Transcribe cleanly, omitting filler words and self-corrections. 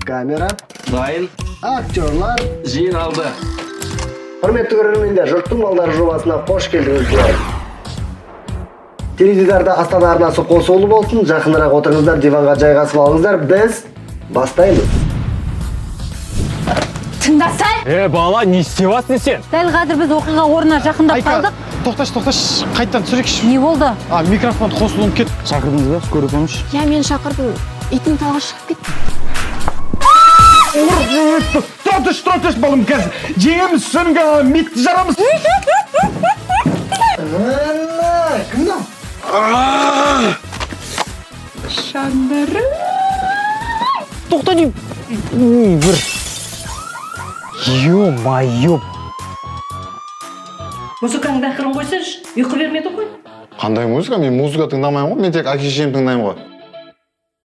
Камера. Дайын. Актерлар. Жиналды. Құрметті көрермендер, «Жұрттың балдары» жобасына қош келдіңіздер. Теледидарда «Астана» арнасы қосулы болсын. Жақынырақ отырыңыздар, диванға жайғасып алыңыздар. Біз бастаймыз. Тыңдасай. Е, бала, не істеп жатсың сен? Дәл қазір біз оқиға орнына жақындап Айка, қалдық. Тоқташы, тоқташы, қайтадан түсірейікші. Не болды? А, микрофон қосылып кетті. Шақырдыңыз ба скорый помощь? Иә, мен шақырдым. Итім талға шығып кетті. Тұра тұршы, тұра тұршы, балам, қазір жеңеміз, содан митті жарамыз. Ана, кім мынау? Тоқта деймін. Бір. Ё-моё. Музыкаңды ақырын қойсайшы, ұйқы бермеді ғой. Қандай музыка? Мен музыка тыңдамаймын ғой, мен тек әке шешемді тыңдаймын ғой.